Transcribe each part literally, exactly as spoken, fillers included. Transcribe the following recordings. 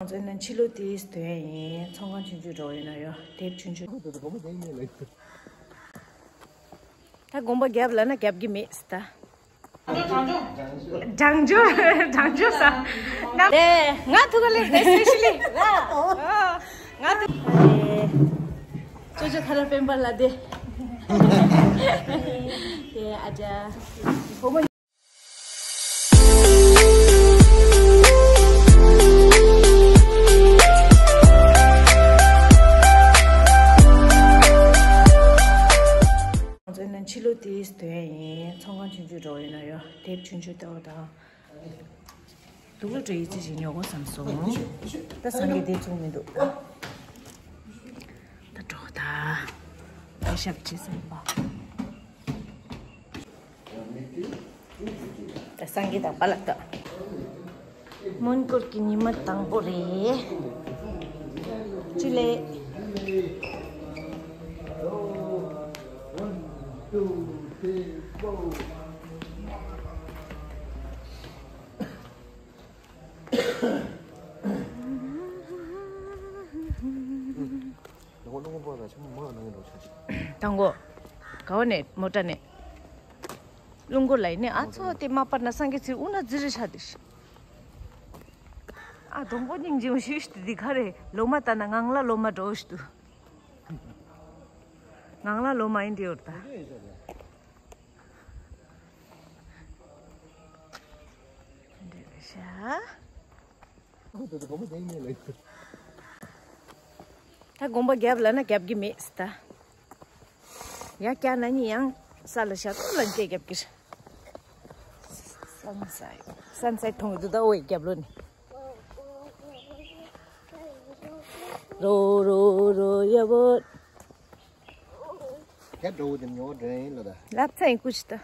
ང་ཚོ་ནི་ཕྱི་ལོགས་དེ་སྟོན་ཡིན། ཚོང་ཁང་ཆུང་ཆུང་འགྲོ་ཡིན་ན་ཡོད། དེབ་ཆུང་ཆུང་། ད་དགོངས་པ་རྒྱབ་ལབ་ན་རྒྱབ་གི་མེད་ད། གྲང་ཆུ། གྲང་ཆུ་ས། ང་ང་ཐུག་ག་ལེ་དེ་སེ་ཤི་ལི་ར། ང་ཐུག་ཅོ་ཅོ་ཁ་ར་པེན་པར་ལ་དེ། དེ་ཨ་ཅག་ང་ཚོ་ནི་ཕྱི་ལོགས་དེ་སྟོན་ཡིན། ཚོང་ཁང་ཆུང་ཆུང་འགྲོ་ཡིན་ན་ཡོད། དེབ་ཆུང་ཆུང་ལྟ་བུ་དང་། དུག་ལོག་སྤྲོད་ཡིག་ཅིག་ཉོ་དགོས་བསམ་སོང་། ད་སང་གི་དེ་བཙུགས་མི་འདུག་ད་འགྲོ་ད། ཨེ་ཤབ་ཅི་ཟེར་བ། ད་སང་གི་ད་པ་ལགས་ད། མོན་གྷོ་གི་ཉི་མ་དང་པོ་རེད། ཅི་ལེ། དང་པོ། ག་བ་ནས་མོ་ཊ་ནས། རླུང་སྒོ་ལ་ཡིན་ནས་ཨ་ཚོ་དེ་མ་པར་ན་སངས་རྒྱས་ཚེ་དབུ་ན་ཛི་རི་ཤ་དེ་ཤི། ཨ་སྡོང་པོ་སྙིང་རྗེ་མོ་ཞིག་ཤི་དེ་ག་རེ་ལོ་མ་ལྟ་ན་ངང་ལ་ལོ་མ་འགྲོ་ཤི་དུ། ངང་ལ་ལོ་མ་ཡིན་དེ་ཡོད་ད། འདྲེ་ཤ། ད་དགོངས་པ་རྒྱབ་ལབ་ན་རྒྱབ་གི་མེད་ད། ཡ་ཀྱ་ན་ནི་ཡང་ས་ལ་ཤ་ཏོ་ལ་སྐད་རྒྱབ་ཀྱི་རེད། སན་སའི་སན་སའི་མཐོང་གི་འདུག་ད་ཨོའི་རྒྱབ་ལོ་ནི། རོ་རོ་རོ་ཡ་བོ། རྒྱབ་འགྲོ་བོ་དེ་ཉོ་བ་འདྲ་ཡིན་ལ་ད། ལབ་ཚ་ཡིན་ཀུ་ཤི་ད།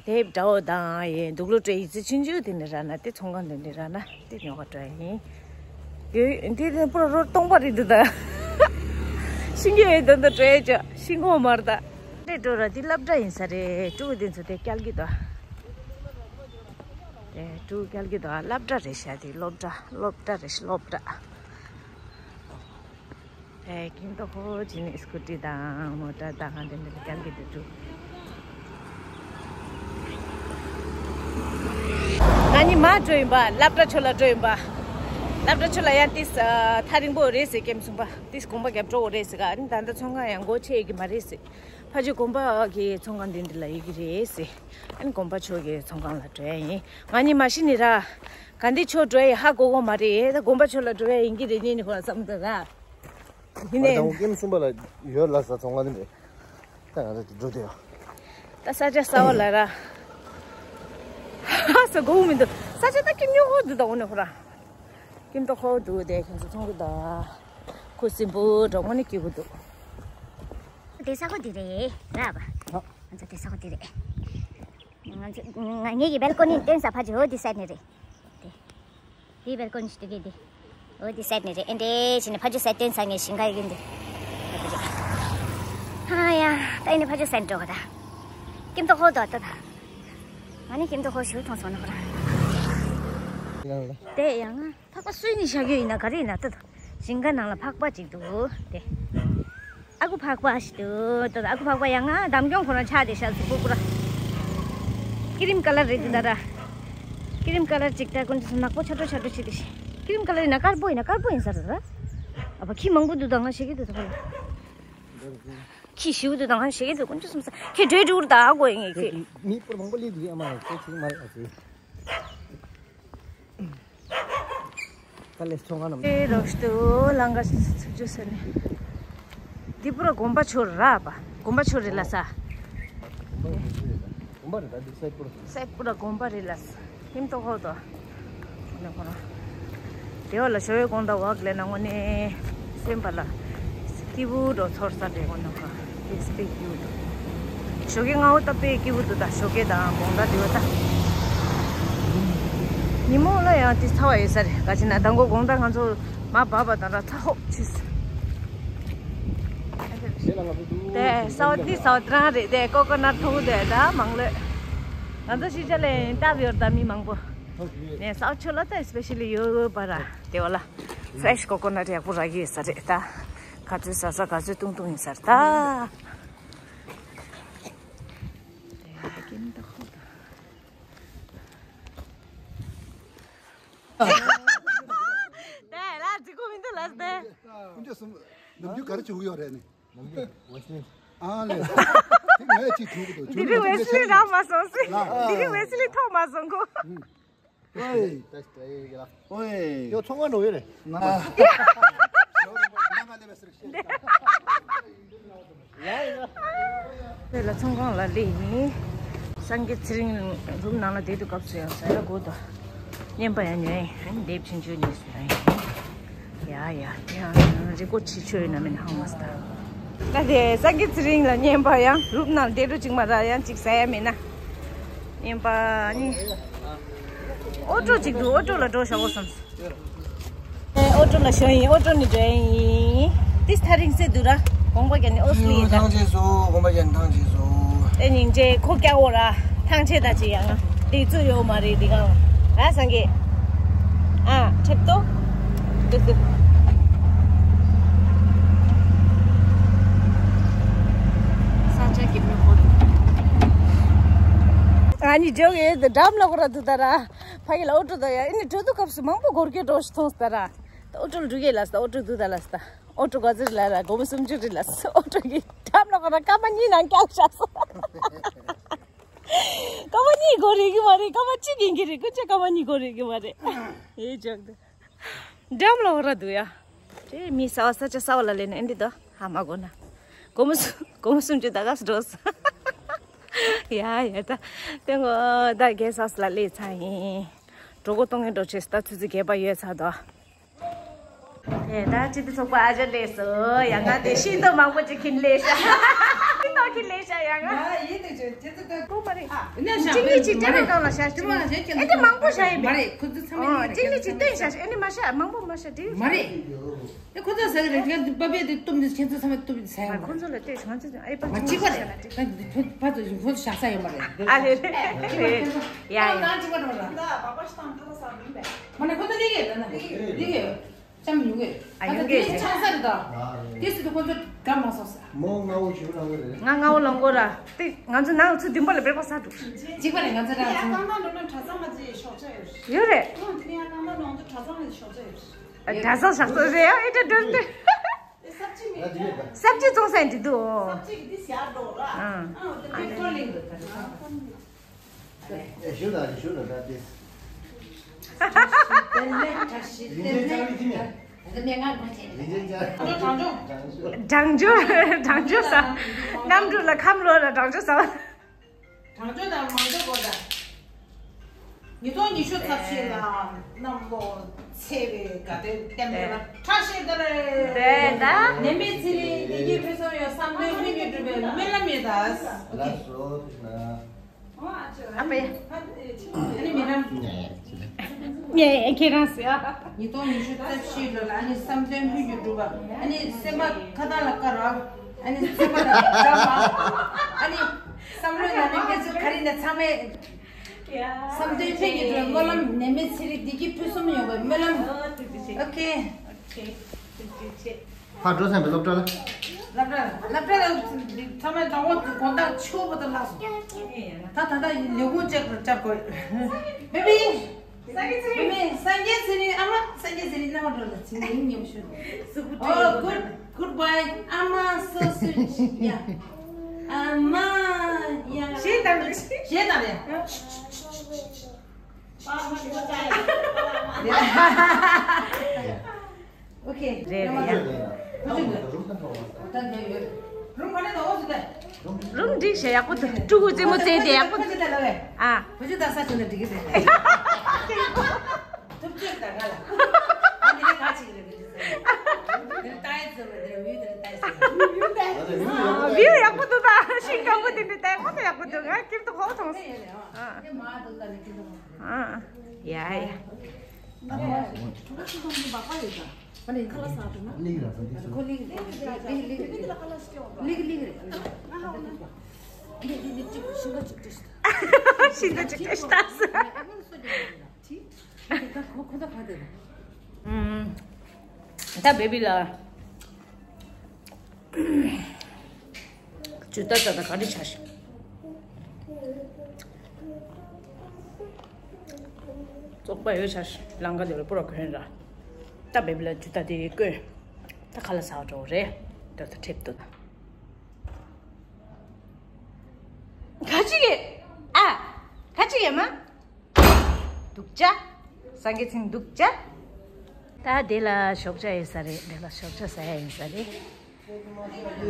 དེབ་འདྲ་བོ་དང་ཡེ་དུག་ལོག་སྤྲོད་ཡིག་ཚིག་ཆུང་ཆུང་དེ་ནི་ར་ན་དེ་ཚོང་ཁང་དེ་ནི་ར་ན་དེ་ཉོ་བ་འདྲ་ཡིན། ཡོད་འདི་དེ་པུ་ར་རོ་སྟོང་པ་རེད་འདུག་ད། ཤིང་གི་ཡོད་དོན་དུ་སྤྲོད་ཅོ་ཤིང་གོ་མར་ད། དེ་འགྲོ་ར་དེ་སློབ་གྲྭ་ཡིན་ས་རེད། ཕྲུ་གུ་དེ་ཚོ་དེ་སྐྱལ་གི་ད། དེ་ཕྲུ་གུ་སྐྱལ་གི་ད་སློབ་གྲྭ་རེད་ཤག་དེ་སློབ་གྲྭ་སློབ་གྲྭ་རེད་ཤག་སློབ་གྲྭ། ཨེ་ཁྱིམ་ཐོག་ཁོ་ཅི་ནས་སྐུ་ཊི་དང་མོ་ཊ་དང་དེ་འདྲ་སྐྱེལ་གི་འདུག་ཕྲུ། ང་གཉིས་མར་འགྲོ་ཡིན་པ། སློབ་གྲྭ་ཕྱོགས་ལ་འགྲོ་ཡིན་པ། སློབ་གྲྭ་ཕྱོགས་ལ་ཡང་ཏིས་ཐག་རིང་པོ་རེད་ཟེར་ཀེམ་གསུངས་པ། ཏིས་དགོངས་པ་རྒྱབ་འགྲོ་འོ་རེད་ཟེར་ག་ཨ་ནི་ད་ལྟ་ཚོང་ཁང་ཡང་སྒོ་ཕྱེ་གི་མ་རེད་ཟེར། ཕ་ཆོས་དགོན་པ་གི་ཚོང་ཁང་འདི་འདི་ལ་ཡི་གི་རེད་ཟེར། ཨ་ནི་དགོན་པ་ཕྱོགས་ཀྱི་ཚོང་ཁང་ལ་འགྲོ་ཡ་ཡིན། ང་གཉིས་མ་གཞི་ནི་ར། ག་འདི་ཕྱོགས་འགྲོ་ཡ་ཧ་གོ་གོ་མ་རེད། ད་དགོན་པ་ཕྱོགས་ལ་འགྲོ་ཡ་ཡིན་གྱི་རེད་ཉིན་ནི་ཁོ་ལ་བསམ་ད་ར། ཡིན་ནས། ཨ་དང་ཀེམ་གསུམ་པ་ལ་ཡོད་ལ་ས་ཚོང་ཁང་འདི་རེད། ད་ང་ཚོ་འགྲོ་དེ་ཡོད། ད་ས་ཆ་གསར་བ་ལ་ར། ཧ་ས་གོ་མི་འདུག་ས་ཆ་ད་ཀེམ་ཉོ་གོ་འདུག་ད་འོ་ནི་ཁོ་ར། ཀེམ་ད་ཁོ་འདུག་དེ་ཁྱོད་ཚོ་མཐོང་གི་ད། ཁོ་སྲིན་པོ་འགྲོ་མོ་ནི་སྐྱིད་པོ་འདུག་དེ་ས་གོ་དེ་རེད་ར་བ། ང་ཚོ་དེ་ས་གོ་དེ་རེད། ང་ཚོ་ང་ངེད་ཀྱི་བེལ་ཀོ་ནི་སྟོན་ས་ཕ་ཇོ་འདི་སའི་ནས་རེད། དེ། དེ་བེལ་ཀོ་ནི་ཞིག་དེ་གི་དེ། འོ་འདི་སའི་ནས་རེད། ཨེ་འདྲེ་ཞིག་ནས་ཕ་ཇོ་སའི་སྟོན་ས་ངས་ཞིང་ཁ་ཡོད་གི་འདི། ཧ་ཡ། ད་ཨེ་ནས་ཕ་ཇོ་སའི་འགྲོ་ག་ད། ཀིམ་ཏོ་ཧོ་དོ་ད་ད། ང་ནི་ཀིམ་ཏོ་ཧོ་ཞུ་མཐོང་སོང་ན་ཁོ་རང་། དེ་ཡང་ང་ཕག་པ་སུས་ནི་བཞག་ཡོད་ཡིན་ན་ག་རེ་ཡིན་ན་ད་ད། ཞིང་ཁ་ནང་ལ་ཕག་པ་ཅིག་འདུག་དེ། ཨ་ཁུ་ཕག་པ་ཞིག་འདུག་ད་ཨ་ཁུ་ཕག་པ་ཡང་ང་འདམ་སྐྱོང་ཁོ་རང་ཆགས་བསྡད་ཤག་གཟུགས་པོ་པུ་ར། ཀི་རིམ་ཀ་ལར་རེད་འདུག་ད་ར། ཀི་རིམ་ཀ་ལར་ཅིག་ད་ཀུན་ཏུ་ནག་པོ་ཆགས་འགྲོ་ཆགས་འགྲོ་བྱེད་དེ་ཤི། ཀི་རིམ་ཀ་ལར་ཡིན་ན་དཀར་པོ་ཡིན་ན་དཀར་པོ་ཡིན་ས་རེད་ད་ར། ཨ་ཕ་ཁྱི་མང་པོ་འདུག་ད་ང་ཤེས་ཀྱི་འདུག་ད་ཁོ་ལ། ཁྱི་ཞིག་འདུག་ད་ང་ཤེས་ཀྱི་འདུག་ཀུན་ཏུ་སུམ་ས་ཁྱི་འདྲེ་འདྲུག་ད་ཨ་གོ་ཡིན་ངེས་ཁྱི། མི་པུ་ར་མང་པོ་སླེབས་འདུག་ཡ་མ་ཁྱི་མ་རེད་ཨ་ཙི། ད་ལས་ཚོང་ཁང་ནང་། ཨེ་རོགས་ཏུ་ལང་ཀ་ཚུགས་རྒྱུ་ཟེར་ནས། འདི་པུ་ར་དགོན་པ་ཆོ་ར་པ། དགོན་པ་ཆོ་རེད་ལ་ས། དགོན་པ་རེད་ད་འདི་སའི་པུ་ར། སའི་པུ་ར་དགོན་པ་རེད་ལ་ས། ཧིམ་ཏོ་ཧོ་ཏོ། ནེ་ཁོ་ར། དེ་བ་ལ་ཞོ་ཡོ་གོང་ད་བག་ལས་ན་ངོ་ནས། སེམས་པ་ལ། སྐྱིད་པོ་འགྲོ་ཚོར་ས་རེད་ངོ་ནོ་ཁ། དེ་སྤེ་སྐྱིད་པོ་འདུག་ཞོགས་ཀས་སྔ་བོ་ད་དཔེ་སྐྱིད་པོ་འདུག་ད་ཞོགས་ཀས་དང་དགོང་དག་དེ་བ་ད། ཉིན་མོ་ལ་ཡང་དེ་ཚ་བ་ཡོད་ས་རེད་ག་ཅི་ན་དང་གོ་དགོང་དག་ང་ཚོ་མ་བབས་པ་དང་ར་ཚ་ཧོབ་ཆུས། དེ་ས་བ་འདི་ས་བ་ཏྲང་རེད་དེ་ཀོ་ཀོ་ནར་ཐུག་དེ་ད་མང་ལོས། ང་ཚོ་ཤི་ཆ་ལས་སྟབས་ཡོད་ད་མི་མང་པོ། ནས་སའུ་ཆོ་ལ་ད་སི་པེ་ཤལ་ལི་ཡོད་པ་ར་དེ་བ་ལ་ཕེ་རེ་ཤི་ཀོ་ཀོ་ནཊ་ཡག་པོ་རག་གི་ཡོད་ས་རེད་ད། ག་ཚོད་ཟ་ས་ག་ཚོད་བཏུང་བཏུང་ཡིན་ས་རེད་ད། དེ་ལ་རྫི་གོ་མི་འདུག་ལ་སྟེ། ཁོང་ཚོ་གསུམ་ནམ་རྒྱུན་ག་རེ་བྱེད་ཀྱི་ཡོད་རེད་ནི། ཨ་ལས། དེ་ངས་ཅིག་གྱོན་གྱི་འདུག་འདི་རིང་ཝེ་སི་ལི་རག་མ་སོང་ཟེར། ལ། འདི་རིང་ཝེ་སི་ལི་ཐོག་མ་སོང་གོ། ཨོའི། ཨོའི། ཡོ་ཚོང་ཁང་འགྲོ་ཡོད་རེད། ང་། དེ་ལ་ཚོང་ཁང་ལ་སླེབས་ཡིན། སངས་རྒྱས་ཚེ་རིང་རུམ་ནང་ལ་བསྡད་དུས་སྐབས་སུ་ཡང་ཟ་ཡ་དགོས་དོ། བརྙན་པ་ཡང་ཉོས་ཡིན། དེབ་ཆུང་ཆུང་ཉོས་སོང་ཡིན། ཡ་ཡ་དེ་ཡང་རི་ཀོ་ཆེ་ཆོས་ཡིན་ན་མིན་ཧང་མ་སྟ། ད་དེ་སངས་རྒྱས་ཚེ་རིང་ལ་བརྙན་པ་ཡང་རུམ་ནང་བསྡད་འགྲོ་ཅིག་མ་ར་ཡང་ཅིག་ཟ་ཡ་མེད་ན། བརྙན་པ་ནི། ཨོ་ཊོ་ཅིག་འདུག་ཨོ་ཊོ་ལ་འགྲོ་ཤོག་གོ་བསམ། ཨོ་ཊོ་ལ་ཞོན་ཡིན། ཨོ་ཊོ་ནི་འགྲོ་ཡིན། ཏིས་ཐ་རིང་སེ་དུ་ར། དགོངས་པ་རྒྱ་ནི་ཨོ་སི་ལི་ཡིན་ད། ཐང་ཆད་སོ། དགོངས་པ་རྒྱ་ནི་ཐང་ཆད་སོ། ཨེ་ཉིན་ཅེ་ཁོ་ཀྱ་འོ་ར། ཐང་ཆད་ད་ཅི་ཡང་། དེ་ཚོ་ཡོད་མ་རེད་འདི་གང་། ཨ་སངས་རྒྱས། ཨ་ཁྲེབ་ཏོ། ཏུ་ཏུ། ས་ཆ་གི་མི་ཁོ། ཨ་ནི་འཇོག་ཡོད་དེ་འགྲམ་ལ་ཁོ་ར་དུ་ད་ར། ཕ་གི་ལ་ཨོ་ཊོ་ད་ཡ་ཨེ་ནི་འགྲོ་དུས་སྐབས་སུ་མང་པོ་སྒོར་གྱི་འགྲོ་ཞིག་མཐོང་སྟ་ར། ད་ཨོ་ཊོ་ལ་འགྲོ་གི་ལ་སྟ་ཨོ་ཊོ་དུ་ད་ལ་སྟ། ཨོ་ཊོ་ག་ཚོད་ལ་ར་སྒོར་མོ་སུམ་ཅུ་རེད་ལ་སོ། ཨོ་ཊོ་གི་འགྲམ་ལ་ཁོ་ར་སྐར་མ་གཉིས་ནང་བཀྱག་བཞག་སོ། སྐར་མ་གཉིས་འགོར་རེད་གི་མ་རེད། སྐར་མ་གཅིག་ཡིན་གི་རེད། ཀུན་ཆ་སྐར་མ་གཉིས་འགོར་རེད་གི་མ་རེད། ཨེ་ཇོག་ཏུ། འགྲམ་ལ་ཁོ་ར་འདུག་ཡ། དེ་མི་ས་བ་ས་ཆ་ས་བ་ལ་ལེན་ཨེ་འདི་དོ་ཧ་མ་གོ་ན། སྒོར་མོ་སུ་སྒོར་མོ་སུམ་ཅུ་ད་ག་སུ་འགྲོ་སོ། ཡ་ཡ་ད། དེ་ངོ་ད་གེ་སའུ་སི་ལ་སླེབས་ཚར་ཡིན། གྲོད་ཁོག་ལྟོགས་ངན་འགྲོ་ཆེ་ད་ཆུ་ཚོད་བརྒྱད་པ་ཡོལ་ཚར་དོ། དེ་ད་སྤྱི་བདེ་ཚོགས་པ་ཨ་ཅག་སླེབས་སོང་། ཡ་ང་དེ་ཤིང་ཏོག་མང་པོ་ཅིག་ཁྱེར་སླེབས་ཤག་ཤིང་ཏོག་ཁྱེར་སླེབས་ཤག་ཡ་ང་། ཡིན་དེ་ཅི་ཅི་ཅི་ཅི་ཀོ་མ་རེད། ཅིག་ནི་ཅིག་སྟོན་ན་གང་ལ་ཤག་ཅི་མ་ཅི་ཅི་ཨེ་དེ་མང་པོ་ཤག་ཡིན་པས། མ་རེད། ཁོ་ཚོ་ཚང་མ་ཨོ་ཅིག་ནི་ཅིག་སྟོན་ཤག་ཨེ་ནི་མ་ཤག་མང་པོ་མ་ཤག་དེ་མ་རེད། ཨེ་ཁོ་ཚོ་ཟ་གི་རེད། ཁྱེད་ཚོ་པ་པས་དེ་གཏུབ་འདི་ཁྱེད་ཚོ་ཚང་མས་གཏུབ་འདི་ཟ་ཡོང་བ་ཁོ་རེད། ཚོ་ལ་སྟོན་ཤག་ང་ཚོ་ཨེ་པ་མ་གཅིག་པ་རེད། ད་འདི་ཕ་ཕ་ཚོ་ཞིག་ཁོ་ཚོ་ཤག་ཟ་ཡོད་མ་རེད། ཨ་རེད་རེད། ཡ་ཡ། ད་གཅིག་པ་རེད་ལ། མ་ནས་ཁོ་ཚོ་ལི་གེ་ད་ན་ལི་གེ། ལི་གེ། ཅམ་ཡོང་གི་ཨ་ཡོང་གི་ཆང་ས་རེད་ད། དེ་སྲིད་དུ་ཁོ་ཚོ་དགའ་མ་སོང་ས། མོ་ང་འོ་ཞུ་རང་གི་རེད། ང་ང་འོ་ལང་གོ་ར། དེ་ང་ཚོ་ནང་ཚོ་བདུན་པ་ལ་བེག་པ་ས་འགྲོ། གཅིག་པ་རེད། ང་ཚོ་རང་ཚོ། ཡོད་རེད། ཨ་གྲྭ་ཚང་ལ་ཞོགས་ཇ་ཡོད་རེད། གྲྭ་ཚང་ཞག་ཚོད་རེད་ཨ་ཨེ་ད་འགྲོ་འདི། ས་བཅད་བཙོང་ས་འདི་འདུག་ཨ། ཨེ་ཞུ་ན་ཞུ་ན་ད་དེ། རང་འབྱོར་རང་འབྱོར་ས། གནམ་གྲུ་ལ་ཁམས་ལོ་ལ་རང་འབྱོར་ས། དྲང་སྤྱོད་དང་མང་སྤྱོད་དགོས་ད། ཉིས་སྟོང་ཉི་ཤུ་རྩ་བཞི་ལ་གནམ་ལོ་ཚེས་པའི་དགའ་སྟོན་རྟེན་འབྲེལ་ལ་ཁྲ་ཤེས་ད་རེད། དེ་ད། ནད་མེད་ཚེ་རིང་བདེ་སྐྱིད་ཕུན་སུམ་ཡོད་བསམ་དོན་ལྷུན་གྱིས་གྲུབ་པའི་སྨོན་ལམ་ཡིན་ད། ལགས་སོ། ཨ་ཕ་ཡ། ཨ་ནི་མི་རང་། ངས་ཁྱེད་རང་ཟེར་ཨ། ཉིས་སྟོང་ཉི་ཤུ་རྩ་བཞི་ལོ་ལ་ཨ་ནི་བསམ་དོན་ལྷུན་གྱིས་གྲུབ་པ། ཨ་ནི་སེམས་པ་ཁ་ཐག་ལ་དཀར་བ། ཨ་ནི་སེམས་པ་ལ་དགའ་བ། ཨ་ནི་བསམ་བློའི་ནང་ནས་དགེ་ཚུལ་ག་རེ་ནས་ཚང་མས་བསམ་དོན་ལྷུན་གྱིས་གྲུབ་པའི་སྨོན་ལམ། ནད་མེད་ཚེ་རིང་བདེ་སྐྱིད་ཕུན་སུམ་ཡོང་བའི་སྨོན་ལམ། ཨོ་ཐུགས་རྗེ་ཆེ། ཨོ་ཁེ། ཨོ་ཁེ། ཐུགས་རྗེ་ཆེ། ཕར་འགྲོ་སེམས་པའི་སློབ་གྲྭ་ལ། སློབ་གྲྭ་ལ་སློབ་གྲྭ་ལ་ཚང་མས་དང་པོ་དགོང་དག་ཆུ་བོ་དང་ལྷག་སོང་། ད་ད་ལྟ་ལས་ཁུངས་བཅར་བཅར་དགོས། བེ་བི། བེ་བི་སངས་རྒྱས་ཚེ་རིང་། ཨ་མ་སངས་རྒྱས་ཚེ་རིང་། ཨ་མ་སངས་རྒྱས་ཚེ་རིང་། ཨ་མ་འགྲོ་ལ་ཚིག་ངན་ཉེས་པོ་ཤོད། ཨོ་གུད་གུད་བྷའི། ཨ་མ་སོ་སུ་ཡ། ཨ་མ་ཡ། ཞེས་དང་ཞེས་དང་ཡ། ཨོ་ཁེ། རེད་རེད་ཡ། རུམ་འགྲིག་ཤག་ཡག་པོ་འདུག་ཕྲུ་གུ་རྩེད་མོ་རྩེ་དེ་ཡག་པོ་འདུག་ཨ། བུ་ཆུ་ད་ས་ཆུ་ནས་འགྲིག་གི་རེད། ཐུབ་ཚོད་ད་ག་ལ། ཨ་འདི་ནས་ག་ཅིག་རེད་བུ་ཆུ་ཟེར། འདིར་ལྟ་ཡི་ཚོད་རེད། འདིར་བུའི་འདིར་ལྟ་ཡི་ཚོད། བིའུ་ཡག་པོ་འདུག་ད་ཤིང་སྐམ་པོ་དེ་འདྲ་ལྟ་ཡི་ཁོ་ཐག་ཡག་པོ་འདུག་ང་ཀིར་ཏུ་ཧོ་མཐོང་སོང་། ཨ། ཨ་ཡ་ཡ། ཤིང་རྟ་གཅིག་བཀྲུས་ཤག་ད་ཟེར། ད་ཁོ་ཁོ་ད་ག་དེ་རེད། ཨུམ། ད་བེ་བི་ལ་ཇུ་ཏ་ད་ད་ག་རེ་ཆ་ཤི། བཙོག་པ་ཡོད་ཆ་ཤི། ལང་ཀ་དེ་རུ་པུ་ར་གོན་ར། ད་བེ་བི་ལ་ཇུ་ཏ་དེ་བཀོན། ད་ཁ་ལག་ཟ་བ་འགྲོ་རེད། ད་ད་ཁྲེབ་ཏུ་ད། ག་ཅི་གེ་ཨ། ག་ཅི་གེ་མ། སྡུག་ཅག་སངས་རྒྱས་ཚིང་སྡུག་ཅག་ད་དེ་ལ་ཞོགས་ཇ་ཡིན་ས་རེད། དེ་ལ་ཞོགས་ཇ་ཟ་ཡ་ཡིན་ས་རེད།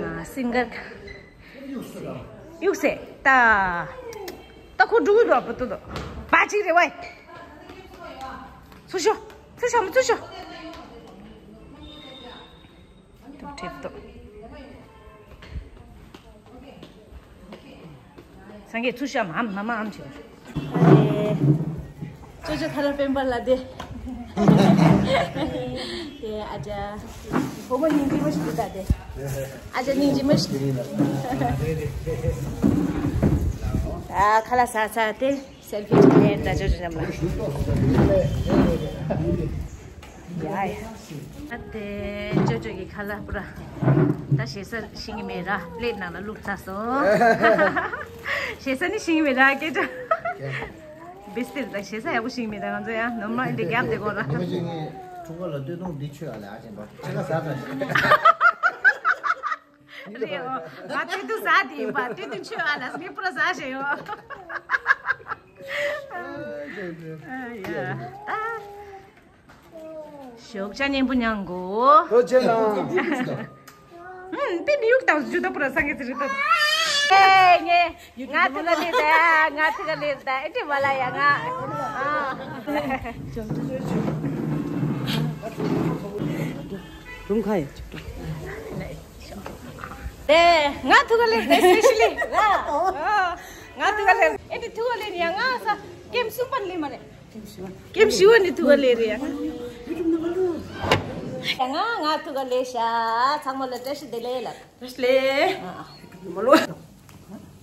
ཨ། སིང་གར། གཡུག་སེ་ད། ད་ཁོ་འགྲོ་གི་འདུག་པ་ཏོ་ཏོ། བ་ཅིག་རེད་བ། ཚུར་ཤོག་ཚུར་ཤོག་མ་ཚུར་ཤོག་ཏོག་ཁྲེབ་ཏོག་སངས་རྒྱས་ཚུར་ཤོག་མ་མ་མ་ཨམ་ཆེ། ཅོ་ཅོ་ཁ་ལ་སྤེན་པ་ལ་དེ། དེ་ཨ་ཅག་བུ་མོ་སྙིང་རྗེ་མོ་ཞིག་འདུག་ད་དེ། ཨ་ཅག་སྙིང་རྗེ་མོ་ཞིག་ཨ། ཁ་ལག་ཟ་ཚར་དེ་སེལ་ཕི་ཅིག་ལེན་ད་ཅོ་ཅོ་རྣམས་ལ། ཡ་ཡ། ཨ་དེ་ཅོ་ཅོ་གི་ཁ་ལག་པུ་ར། ད་ཞེ་ས་ཤེས་ཀྱི་མེད་ར། པླེཊ་ནང་ལ་བླུགས་ཚར་སོང་། ཞེ་ས་ནི་ཤེས་ཀྱི་མེད་ར་སྐད་ཆ། བེ་སྟིར་ད་ཞེ་ས་ཡག་པོ་ཤེས་ཀྱི་མེད། ད་ང་ཚོ་ཡང་ནོར་མ་འདི་རྒྱབ་དེ་གོ་ར། ཉི་མ་གཅིག་ངས་ཁྲུང་ཁ་ལ་སྟོད་ཐུང་འདི་མཆོད་ཨ་ལ་ཨ་ཅེ་འབབ་ཕྱེད་ཀ་ཟ་ཙམ་ཞིག་རེད་འོ། ང་སྟོད་ཐུང་ཟ་དེ་ཡིན་པ། སྟོད་ཐུང་མཆོད་ཨ་ལ་ངས་པུ་ར་ཟ་ཞེས་ཡོ། ཨ་ཡ། ད། ཞོགས་ཇ་སྙན་པོ་མྱངས་གོ། ཐུགས་རྗེ་གནང་། ཧུམ། པི་མི་ཡུག་དང་ཇུ་ཏོ་པུ་ར་སངས་རྒྱས་ཚེ་རིང་ཏོ། ཨེ་ངས་ང་ཐུག་ག་ལེར་ད། ང་ཐུག་ག་ལེར་ད། ཨེ་ཏི་མ་ལ་ཡ་ང་། ཨ། ཀྲུང་ཁ་ཡ་ཅིག་ཏོ། དེ་ང་ཐུག་ག་ལེར་ད། སི་པེ་ཤལ་ལི་ར། ཨ། ང་ཐུག་ག་ལེར། ཨེ་ཏི་ཐུག་ག་ལེར་ཡ་ང་ས་ཀེམ་གསུམ་པར་ལི་མ་རེད། ཀེམ་བཞི་བ་ནས་ཐུག་ག་ལེ་རེད་ཡ། ཡ་ང་ང་ཐུག་ག་ལེ་ཤ། ཚང་མ་ལ་བཀྲ་ཤིས་བདེ་ལེགས་ལབ། བཀྲ་ཤིས་བདེ་ལེགས།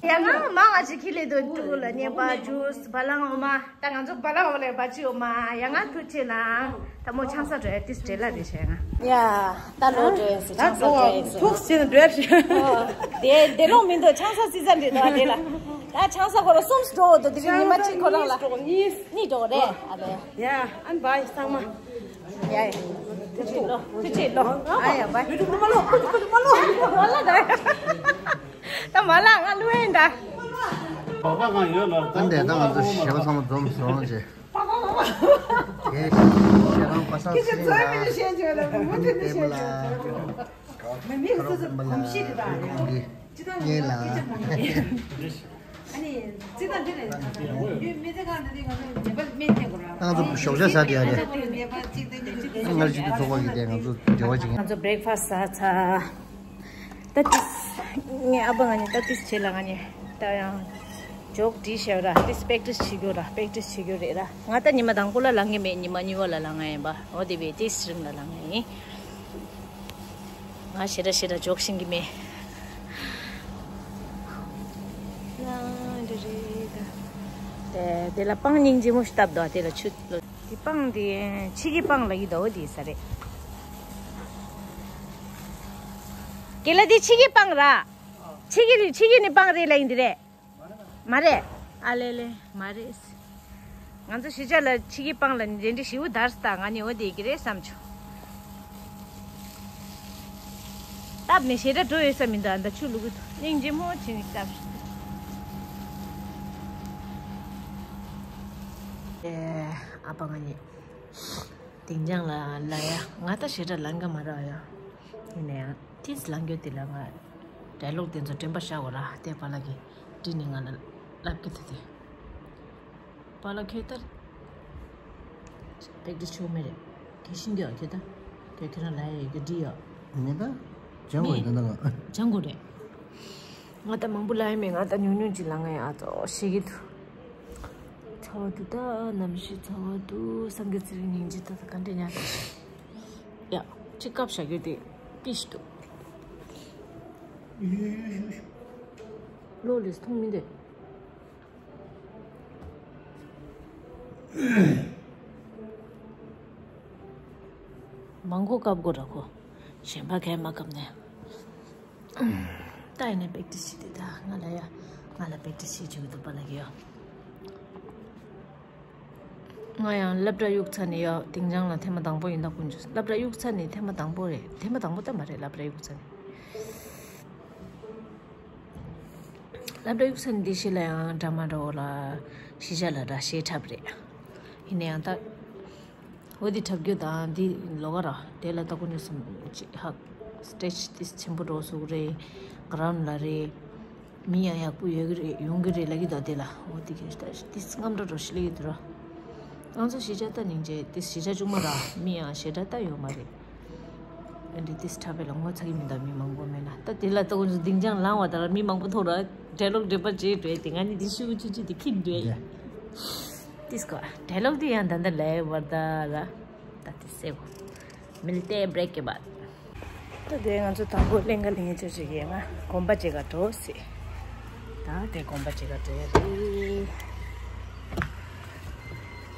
ཡ་ང་མ་ང་ཅིག་ཁྱི་ལེ་དོ་ཀྲུ་ལ་ཉེ་པ་ཇུས་བ་ལང་འོ་མ། ད་ང་ཚོ་བ་ལང་འོ་ལེ་བ་ཅི་འོ་མ། ཡ་ང་ཐུག་ཆེ་ན་ད་མོ་ཆང་ས་འགྲོ་ཡ་ཏིས་བྲེ་ལ་རེ་ཤ་ཡ་ང་། ཡ་ད་ལོ་འགྲོ་ཡ་སི་ཆང་ས་འགྲོ་ཡ་སི། ཐུག་ཆེ་ན་འགྲོ་ཡ་ཤི། དེ་དེ་ལོ་མི་འདུག་ཆང་ས་སི་ས་འདྲེ་དོ་དེ་ལ། ད་ཆང་ས་ཁོ་ར་གསུམ་སུ་འགྲོ་འོ་དོ་དེ་རིང་ཉི་མ་གཅིག་ཁོ་རང་ལ། གཉིས་འགྲོ་རེད་ཨ་ལེ། ཡ་ཨན་བའི་ཚང་མ། ཡ་ཡ། ཐུགས་རྗེ་ལོ། ཐུགས་རྗེ་ལོ། ཨ་ཡ་བའི། མ་ལོ་མ་ལོ་མ་ལོ་མ་ལོ། ད་མ་ལ་ང་ལུས་ཧེན་ད། ཨ་འདས་ད་ང་ཚོ་ཞེ་པོ་ཚང་མ་འཛོམས་སོང་རྗེས། ཁྱེད་ཤེས་རང་པ་སངས་སྲིད་ལ་མི་དེ་མ་ལ་ཁ་རོག་པ་ལ་ཡོང་གི་རྐྱེན་ལ། ཨ་ནི་ཙི་ད་འདི་རེད། ཡུལ་མི་ཚེ་གང་འདི་ང་ཚོ་ཉེས་པ་མེད་ཐེན་གོ་ར། ང་ཚོ་ཞོགས་ཇ་ཟ་དེ་ཡ་རེད། ཉེས་པ་གཅིག་དང་གཉིས་གཅིག་དང་གཉིས། ང་ཚོ་ཅི་དུ་ཚོགས་པ་གི་དེ་ང་ཚོ་འབྲེལ་བ་ཅིག་ཡིན། ང་ཚོ་བྷི་རེག་ཕ་སི་ཟ་ཚར། ད་ཏིས་ངའི་ཨ་ཕ་ང་ནི་ད་ཏིས་བྱེད་ལ་ང་ནི་ད་ཡང་ཇོག་བྲིས་བྱས་ར། ཏིས་པེག་ཏིས་བྱེད་རྒྱུ་ར། པེག་ཏིས་བྱེད་རྒྱུ་རེད་ར། ང་ད་ཉི་མ་དང་པོ་ལ་ལངས་གི་མེད། ཉི་མ་གཉིས་པ་ལ་ལངས་ཡིན་པ། འོ་དེ་བས་ཏིས་རིང་ལ་ལངས་ཡིན། ང་ཞེ་དྲག་ཞེ་དྲག་འཇོག་ཤེས་ཀྱི་མེད། ལ་འདི་རེད་ད། དེ་དེ་ལ་སྤང་སྙིང་རྗེ་མོ་ཞིག་བཏབ་འདུག་དེ་ལ་ཆུ་དེ་སྤང་དེ་ཕྱི་གི་སྤང་ལ་ཡི་ཟླ་བ་དེ་ས་རེད། དེ་ལ་དེ་ཕྱི་གི་སྤང་ར། ཕྱི་གི་ཕྱི་གི་ནི་སྤང་རེད་ལ་ཡིན་དེ་རེད། མ་རེད། ཨ་ལེ་ལེ་མ་རེད། ང་ཚོ་གཞིས་ཆགས་ལ་ཕྱི་གི་སྤང་ལ་ནི་འདི་འདྲ་ཞིག་དར་སྟ་ང་ནི་འོ་དེ་གི་རེད་བསམ་བྱུང་། སྟབས་ནི་ཞེ་དྲག་འགྲོ་ཡོད་ས་མི་འདུག་ཨ་ད་ཆུ་ལུ་གུ་ཐུ་སྙིང་རྗེ་མོ་བྱེད་ནི་སྟབས་ཤིག་ཨེ་ཨ་ཕ་ང་ནི་དིང་ཅང་ལ་ལ་ཡ་ང་ད་ཞེ་དྲག་ལང་ག་མ་རག་ཡ། ཡིན་ན་ཡང་ཏིས་ལང་རྒྱུ་དེ་ལ་ང་ཌའི་ལོག་དེ་ཚོ་དྲན་པ་བཞག་འོ་ར་དེ་པ་ལ་གི་འདྲི་ནི་ང་ལ་ལབ་གི་དེ་དེ། པཱ་ལགས་ཁྱོད་ལྟར། པེག་ཏྲི་ཆུ་མེ་རེད། དེ་ཤིང་གི་ཨ་ཁྱོད་ལྟར། དེ་ཁྱོད་རང་ལ་ཡ་ཡོད་ཀྱི་འདྲི་ཡ། མེད་ད། ཇང་གོ་ཡི་ད་ན་ང་། ཇང་གོ་རེད། ང་ད་མང་པོ་ལ་ཡ་མེད། ང་ད་ཉུང་ཉུང་ཅིག་ལ་ང་ཡ་ཨ་ཙོ་ཤེས་ཀྱི་འདུག་ཚ་བ་འདུག་ད་ནམ་ཞིག་ཚ་བ་འདུག་སངས་རྒྱས་ཚེ་རིང་སྙིང་རྗེ་ད་ད་ག་འདྲ་ཉག་ཡ། ཅི་སྐབས་བཞག་རྒྱུ་དེ་ཏིས་འདུག་ལོ་ལེས་མཐོང་མི་འདུག་མང་པོ་བཀབ་དགོས་ར་ཁོ། གཞན་པ་གས་མ་བཀབ་ནས། ད་ཡིན་ནས་པེག་ཏི་སི་བྱེད་དེ་ད་ང་ལ་ཡ། ང་ལ་པེག་ཏི་སི་བྱེད་བཅུག་འདུག་པ་ལ་གི་ཡོ། ང་ཡང་སློབ་གྲྭ་གཡུག་ཚར་ནས་ཡོ། དིང་ཅང་ལ་ཐེངས་མ་དང་པོ་ཡིན་ད་ཀུན་འཇུ། སློབ་གྲྭ་གཡུག་ཚར་ནས་ཐེངས་མ་དང་པོ་རེད། ཐེངས་མ་དང་པོ་ད་མ་རེད། སློབ་གྲྭ་གཡུག་ཚར་ནས། སློབ་གྲྭ་གཡུག་ཚར་ནས་འདི་ཤེས་ལ་ཡང་འདྲ་མ་འདྲ་འོ་ལ་གཞིས་ཆགས་ལ་འདྲ་ཤེས་འཁྲབ་རེད། ཡིན་ན་ཡང་ད། འོ་འདི་འཁྲབ་རྒྱུ་དང་འདི་ལོ་ག་ར་དེ་ལ་ལྟ་ཀུ་ནུས་སུ་ཅི་ཧ། སི་ཊེ་ཇི་ཏིས་ཆེན་པོ་འགྲོ་སུ་རེད། གྷ་རའུན་ཌི་ལ་རེད། མི་ཡང་ཡག་པོ་ཡོད་གི་རེད། ཡོང་གི་རེད་ལ་གི་ད་དེ་ལ་འོ་འདི་གི་ཏིས་རྔམ་འདྲ་འགྲོ་ཤི་ལ་གི་འདུག་ར། ང་ཚོ་གཞིས་ཆགས་ད་ནིང་ཅེ་ཏིས་གཞིས་ཆགས་ཆུང་མ་ར་མི་ཡང་ཞེ་དྲག་ད་ཡོད་མ་རེད། ཨ་འདི་ཏིས་འཁྲབ་པའི་ལ་ངོ་ཚ་གི་མི་འདུག་མི་མང་པོ་མེད་ན་ད་དེ་ལ་ལྟ་ཀུ་ནུས་སུ་སྡིངས་ཆ་ལངས་བ་ད་ར་མི་མང་པོ་ཐོག་ར་འགྲེལ་ལོག་འགྲེལ་པ་བྱེད་འགྲོ་ཡ་དེ་ང་ནི་འདི་ཤུ་གུ་ཆུ་ཆུ་དེ་ཁྱི་འགྲོ་ཡ། ཏིས་ཀོ་འགྲེལ་ལོག་དེ་ཡང་ད་འདི་ལས་བར་ད་ར། ད་དེ་སེ་བོ། མིལ་ཏེ་བྲེག་གི་བཱད། ད་དེ་ང་ཚོ་དང་པོ་ལེང་ག་ལེང་ཡ་ཅོ་ཅིག་ཡས་ང་དགོན་པ་ཅིག་ག་འགྲོ་སྲིད། ད་དེ་དགོན་པ་ཅིག་ག་འགྲོ་ཡ་རེད།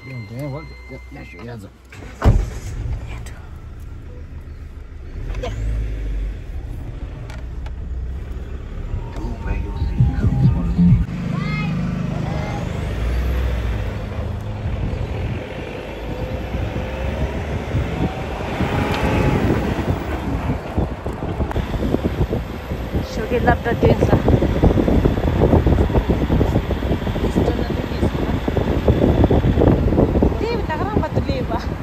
ཡོང་དེ་བར་དེ་ཡ་ཞུ་ཡ་ཛ། ཞོགས་ཀའི་སློབ་གྲྭ་བསྟན་ས། དེ་ད་ག་རང་བར་དུ་སླེབས་པ།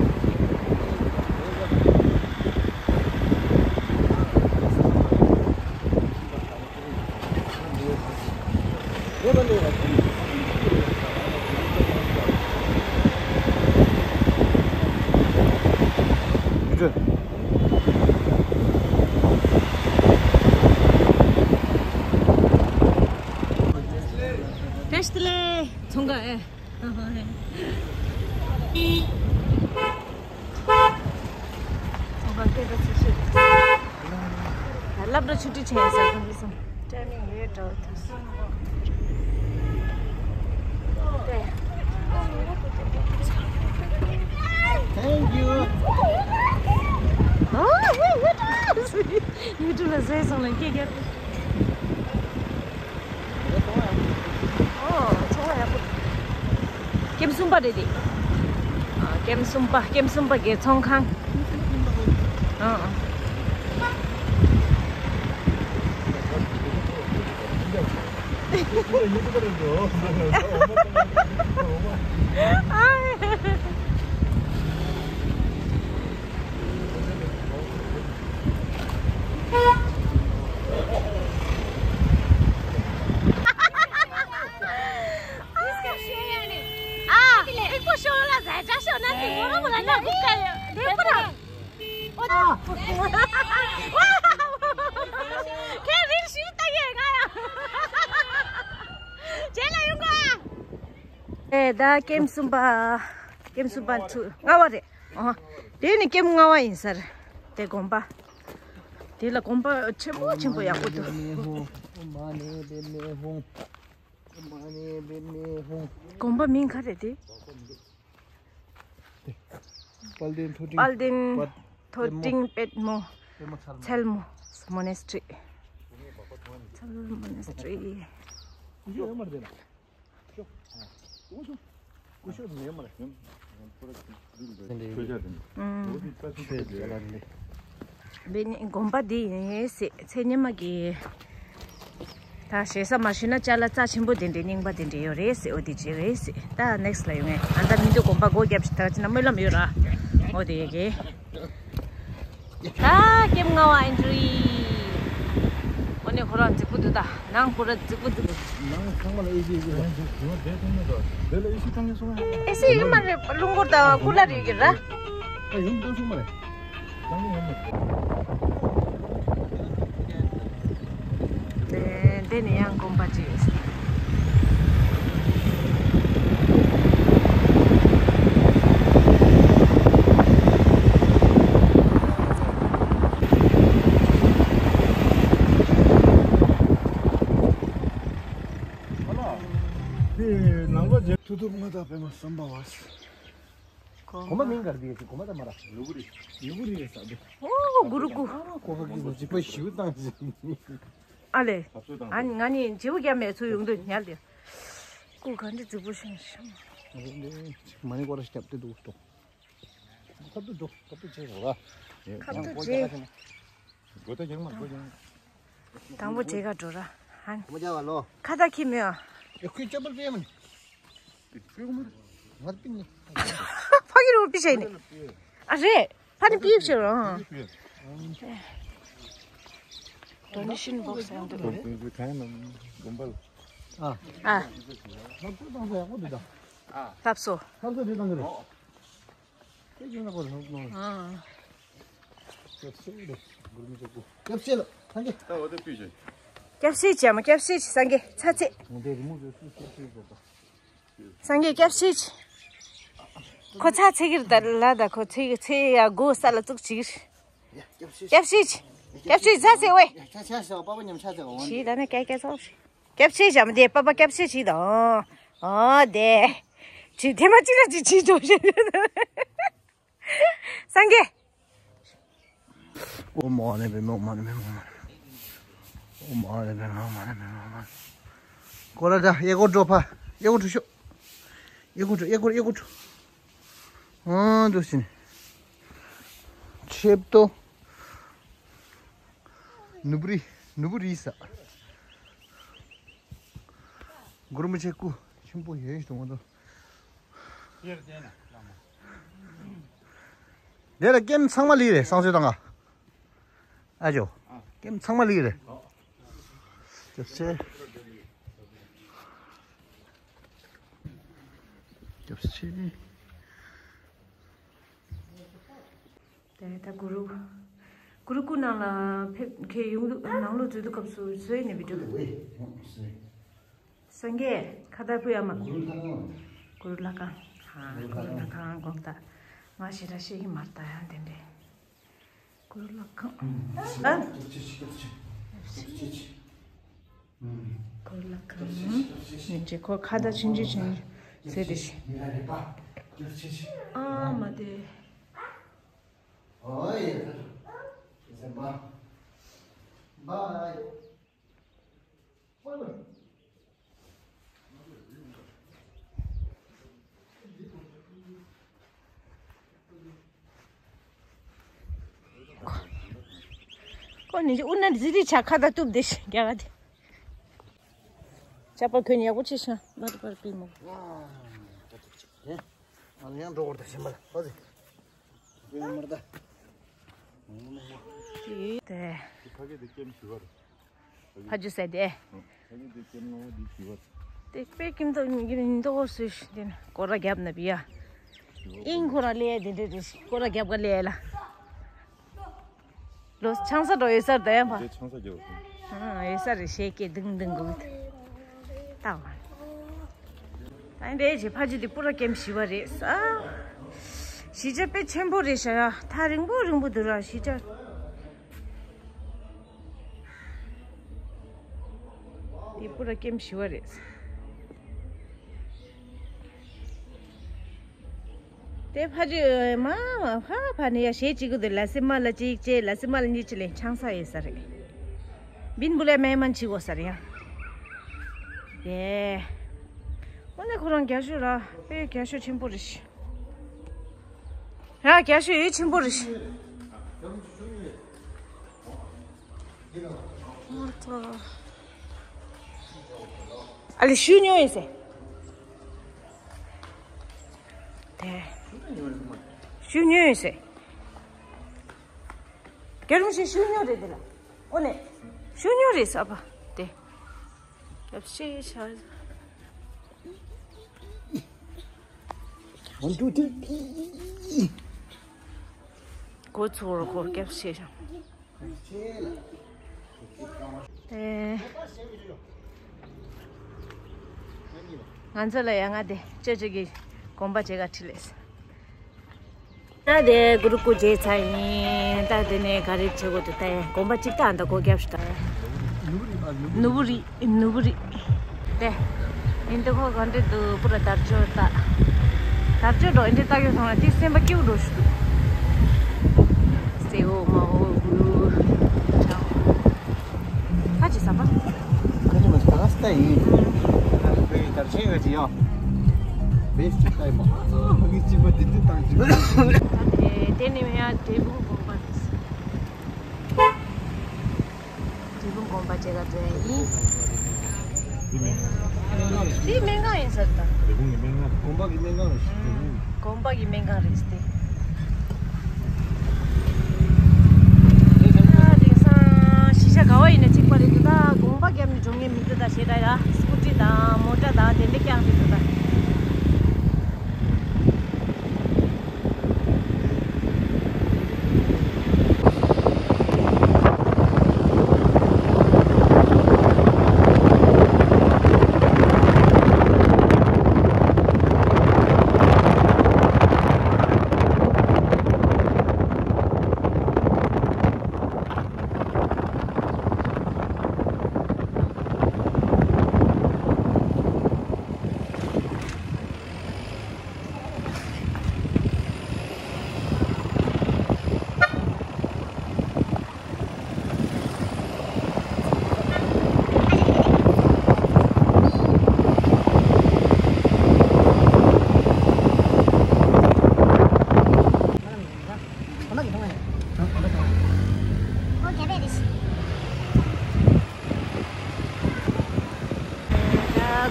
བཀྲ་ཤིས་བདེ་ལེགས། ཚོང་ཁང་ཨེ། ཚོང་ཁང་སྐད་གྲགས་ཆེ་ཤོས་རེད། སློབ་གྲྭ་ཆུ་ཊི་བྱས་ཟེར་གོ་འདི་སོང་། ཊའི་མིང་ཡོད་འགྲོ་ཐུག་སོང་། Thank you. ཨོ། ཡུ་ཊུབ་ལ་བཟོས་སོང་ལ་སྐད་རྒྱབ། ཨོ། ཚོང་ཁང་ཡག་པོ། ཀེམ་གསུམ་པ་རེད་དེ། ཨ། ཀེམ་གསུམ་པ། ཀེམ་གསུམ་པ་གི་ཚོང་ཁང་། ཨ། ཨ། ཨ། ཨ། ཁྱེད་རིགས་ཤིག་ལྟ་ཡས་ང་ཡང་། རྗེས་ལ་ཡོང་གོ། ཨེ། ད་ཀེམ་གསུམ་པ། ཀེམ་གསུམ་པ་ཚུ་ལྔ་པ་རེད། ཨོ། དེ་ནི་ཀེམ་ལྔ་པ་ཡིན་ས་རེད། དེ་དགོན་པ། དེ་ལ་དགོན་པ་ཆེན་པོ་ཆེན་པོ་ཡག་པོ་འདུག། དགོན་པ་མིང་ག་རེ་དེ། དཔལ་ལྡན་མཐོ་འབྲིང་དཔལ་ལྡན་པད་མཐོ་འབྲིང་པད་མོ་པད་མོ་ཚལ་མོ། ཚལ་མོ་མོ་ནེ་སི་ཊི་རི། ཚལ་མོ་ནེ་སི་ཊི་རི། ཨུ། དེ་ནི་དགོན་པ་འདི་ཡིན་ཟེར་ཚེ་སྔོན་མ་གི། ད་ཞེ་ས་མ་ཞུས་ན་ཅ་ལག་རྩ་ཆེན་པོ་དེ་འདྲའི་རྙིང་པ་དེ་འདྲའི་ཡོད་རེད་ཟེར། འོ་དེ་ཅི་རེད་ཟེར། ད་ནེག་སི་ལ་ཡོང་ངས། ཨ། ད་མི་འདུག། དགོན་པ་སྒོ་བརྒྱབ་ཤག། ད་ཅི་ན་སྨོན་ལམ་ཡོད་ར། འོ་དེ་ཡོད་གི། ད་ཀེམ་ལྔ་པ་ཨེན་ཊི་རི། འོ་ནི་ཁོ་རང་རྫིག་པོ་འདུག། ད་ནང་པུ་ར་རྫིག་པོ་རྫིག་པོ། ནང་ཚང་མ་ལ་ཨེ་སི་ཡོད་གི། ཨེ་སི་ཡོད་མ་རེད། རླུང་འཁོར་དང་ཀུ་ལར་ཡོད་གི་ར། ཨ། ཡོང་ཐུབ་སོང་མ་རེད། དེ་ནས་ཡང་དགོན་པ་ཅིག་ཡོད། ཐུག་ཐུག་ང་དང་པད་མ་བསམ་པ་བ། གོམ་པ་མིང་གར་དེ་ཅི་གོམ་པ་ད་མ་ར། ནུ་བུ་རི། ནུ་བུ་རི་ས་དེ། ཨོ་གུ་རུ་ཀུ། ཨ་གོ་ཧ་གི་ནུ་ཅི་པ་ཞིའུ་ཏང་ཅི། ཨ་ལེ། ཨ་ང་ནི་བྱེའུ་རྒྱ་མེད་ཚུ་ཡོང་དུས་ཉལ་དེ། ཀུ་ག་འདྲ་རྫིག་པོ་ཤིང་ཤིང་། མ་ནི་ཀོ་ར་སྐྱབས་ཏེ་འདུག་ཏོ། ཁབ་ཏུ་འགྲོ། ཁབ་ཏུ་བྱེད་རོགས་ལ། ཁབ་ཏུ་བྱེད། སྒོ་ད་ཡང་མ་སྒོ་ཡང་། དང་པོ་བྱེད་ག་འགྲོ་ར། ཧན། མ་བྱ་བ་ལོ། ཁ་ད་ཁྱི་མེད་ཨ། ཨེ་ཁུའི་ཅབ་པར་པེ་མན། ང་པིན་ནི། ཕ་གི་རུ་པི་ཤ་ནི། ཨ་རེད། ཕ་ནི་པིབ་ཤ་ར། Donation box and the ཨ། ལྷབ་སོ། ཨ། སྐྱབས་སེ་རེད། སྐྱབས་སེ་ལ་སངས་རྒྱས། ད་འོ་དེ་ཕུད་བྱས། སྐྱབས་སེ་བྱས་མ་སྐྱབས་སེ་བྱས་སངས་རྒྱས་ཚ་ཚེ། འོ་དེ་རི་མོ་བཟོས་སུ་སྐྱབས་སེ་བྱས་ད། སངས་རྒྱས་སྐྱབས་སེ་བྱས། ཁོ་ཚ་ཚེ་གིར་ད་ལ་ད་ཁོ་ཚེ་ཚེ་ཡ་སྒོ་ས་ལ་བཙུགས་བྱས་གིར། སྐྱབས་སེ་བྱས། སྐྱབས་སེ་བྱས་ཚ་ཚེ་ཝེ། ཆ་ཆ་ཤ་པ་པ་ཉམས་ཆ་ཚེ་ཝེ། ཞི་ད་ནི་སྐད་སྐད་ཚོགས་ཤིག་སྐྱབས་སེ་བྱས་མ་དེ་པ་པ་སྐྱབས་སེ་བྱས་ད། ཨོ་དེ། ཅི་དེ་མ་ཅི་ལ་ཅི་ཅི་འགྲོ་ཤེས། སངས་རྒྱས། ཨོཾ་མ་ཎི་པདྨེ་ཨོཾ་མ་ཎི་པདྨེ་ཨོཾ་མ་ཎི་པདྨེ། ཨོཾ་མ་ཎི་པདྨེ་ཨོཾ་མ་ཎི་པདྨེ་ཨོཾ་མ་ཎི་པདྨེ། ཀོ་ར་ད་ཨེ་ཀོ་འགྲོ་ཕ། ཨེ་ཀོ་འགྲོ་ཤོག་ཨེ་ཀོ་འགྲོ་ཨེ་ཀོ་ཨེ་ཀོ་འགྲོ། ཨང་འདུག་ཕྱིན། ཆེབ་ཏོ། ནུ་བུ་རི་ནུ་བུ་རི་ས། གུ་རུ་མི་ཆེ་སྐུ་ཆེན་པོ་ཡོད་ཞིག་འདུག་མ་གཏོགས། དེ་ལ་ཀེམ་ཚང་མ་ལི་རེད་སང་སོས་དང་ང་། ཨ་ཇོ། ཀེམ་ཚང་མ་ལི་རེད། སྐྱབས་སེ། སྐྱབས་སེ། དེ་ད་གུ་རུ། གུ་རུ་སྐུ་ནང་ལ་ཕེབས་ཁྱེད་ཡོང་དུས་ནང་ལོགས་འཛུལ་དུས་སྐབས་སུ་བཟོས་ནས་བི་ཌིའོ། སངས་རྒྱས་ཁ་བཏགས་ཕུ་ཡ་མ། གུ་རུ་ལྷ་ཁང་། གུ་རུ་ལྷ་ཁང་། ཧ་གུ་རུ་ལྷ་ཁང་དགོངས་དག་ང་ཞེ་དྲག་ཤེས་ཀྱི་མ་རེད་ད་ཡང་དེ་འདྲས། གུ་རུ་ལྷ་ཁང་། ཨ། གུ་རུ་ལྷ་ཁང་། ཉིན་གཅིག་ཁོ་ཁ་བཏགས་ཆུང་ཆུང་ཆུང་ཆུང་ཟེར་དེ་ཤི། ཨ་མ་དེ། ཨོ་ཡེ། ད་ད། ཟེར་མ། བའི། ཁོ་ནི་ཨུ་ན་ཟི་རི་ཆ་ཁ་ད་གཏུབ་དེ་ཤི་རྒྱ་ག་དེ། ཆ་པ་ཁོས་ཉག་པོ་ཆེ་ཤ་མ་རུ་པར་པི་མོ། ཨ་ལ་ཡང་འགྲོ་བར་ད་ཤི་མ་ལ་ཧོ་ཟི། ཡོད་མར་ད། དེ། ཕ་གི་དེ་ཀེམ་ཞུ་བར། ཕ་ཇུ་ཟེར་དེ། ཕ་གི་དེ་ཀེམ་ནོ་དེ་ཞུ་བར། དེ་དཔེ་ཀེམ་ཏོ་མི་གི་མི་འདོ་སུ་ཤི་དེ་ན་ཀོ་ར་རྒྱབ་ན་བི་ཡ། ཨིན་ཁོ་ར་ལེ་དེ་འདྲ་དེ་ཤི་ཀོ་ར་རྒྱབ་ག་ལེ་ལ། ལོ་ཆང་ས་འགྲོ་ཡོད་སར་ད་ཡང་ཕ། དེ་ཆང་ས་རྒྱབ། ཨ་ཡོད་ས་རེད་ཤེས་ཀྱི་དིང་དིང་གུ། ད་བ། ད་འདྲའི་རྗེས་ཕ་ཇུ་དེ་པུ་ར་ཀེམ་ཞི་བ་རེད་ས། ཞི་ཅ་དཔེ་ཆེན་པོ་རེད་ཤ་ཡ་ཐག་རིང་པོ་རིང་པོ་འདུག་ར་ཞི་ཅ། དེ་པུ་ར་ཀེམ་ཞི་བ་རེད་ས། དེ་ཕ་ཇུ་མ་མ་ཕ་ཕ་ནི་ཡ་ཞེ་གཅིག་གི་དུ་ལ་སི་མ་ལ་གཅིག་བྱས་ལ་སི་མ་ལ་གཉིས་བྱས་ལས་ཆང་ས་ཡོད་ས་རེད། བིན་བུ་ལས་མེ་མན་ཆི་གོ་ས་རེད་ཡ། དེ། ཁོ་ནི་ཁོ་རང་རྒྱ་ཤོད་ར་དཔེ་རྒྱ་ཤོད་ཆེན་པོ་རེད་ཤི། ར་རྒྱ་ཤོད་ཡོད་ཆེན་པོ་རེད་ཤི། ཨ་ལེ་ཤུ་ཉོ་ཡིན་ཟེར། དེ། ཤུ་ཉོ་ཡིན་ཟེར། རྒྱ་རུང་ཞིག་ཤུ་ཉོ་རེད་དེ་ལ། ཨོ་ནེ། ཤུ་ཉོ་རེད་ས་པ། དེ། ཡབ་ཤེས་ཤ། One, two, three. གོ་ཚོར་གོ་རྒྱབ་ཤེས་ཤ། ཨེ། ང་ཚོ་ལ་ཡ་ང་དེ་ཅོ་ཅོ་གི་དགོན་པ་བྱེད་ག་ཁྲིད་ལས། ད་དེ་གུ་རུ་སྐུ་མཇལ་ཚར་ཡིན། ད་དེ་ནས་ག་རེ་བྱེད་དགོས་འདུག་ད་ཡ་དགོན་པ་གཅིག་ད་འདི་སྒོ་རྒྱབ་ཤིག་ད། ནུ་བུ་རི་ནུ་བུ་རི་ནུ་བུ་རི། དེ། ཡིན་དེ་ཁོ་ག་འདྲ་འདུག་པུ་ར་དར་ཆོ་ད། ད་ ཡར་ཅོ་འགྲོ་འདི་ལྟ་གི་སོང་ན་དེ་སེམས་པ་སྐྱིད་པོ་འགྲོ་ཞུ་འདུག་སེའུ་མའོ་གུ་ཁ་ཅིག་ཟ་པ། ཁ་ཅིག་མ་ཟ་ད་ཡིན། བེ་བི་དར་ཆེན་ག་ཅིག་ཡོ། བེ་སི་ཅིག་ལྟ་ཡིན་མོ། ཨ་གི་གཅིག་པ་འདི་འདི་བཏང་ཅིག་ད་དེ་དེ་ནི་མེ་ཡ་དེ་བུ་དགོངས་པ་རེད། འབྲས་སྤུངས་དགོན་པ་བཅས་ཀ་འགྲོ་ཡ་ཡིན། འདི་སྨན་ཁང་ཡིན་ས་རེད་ད། འབྲས་སྤུངས་ཀྱི་སྨན་ཁང་། དགོན་པ་གི་སྨན་ཁང་རེད་ཤག་དགོན་པ་གི་སྨན་ཁང་རེད་ཟེར་ཏེ། ཨ་དེང་སང་གཞིས་ཆགས་ག་བ་ཡིན་ན་གཅིག་པ་རེད་འདུག་ད་དགོན་པ་བརྒྱབ་ནས་འགྲོ་མཁན་མི་འདུག་ད་ཞེ་དྲག་ཡ་སྐུ་ཊི་དང་མོ་ཊ་དང་དེ་འདྲ་རྐྱང་རེད་འདུག་ད།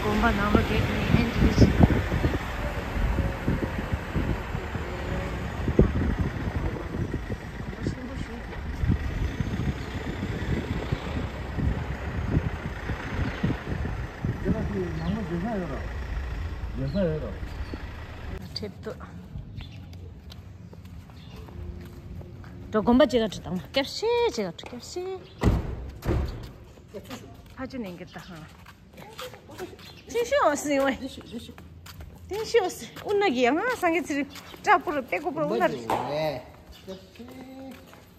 དགོན་པ་ནང་ལོགས་བསྡད་ནས་ཨེ་འདྲ་ཞིག་ཁྲེབ་ཏོ། འགྲོ་དགོན་པ་ཅིག་ག་འགྲོ་དང་སྐྱབས་ཤེས་ཅིག་ག་འགྲོ་སྐྱབས་ཤེས། ཕ་ཆུ་ནས་འགྱུར་ད་ཧང་། ཏིང་ཤི་འོ་སི་འོ། ཏིང་ཤི་འོ་སི་ཨུ་ན་གི་ཡང་ང་སང་གི་ཚིར་བཀྲ་པུར་པེ་ཀོ་པུར་ཨུ་ན་རེ།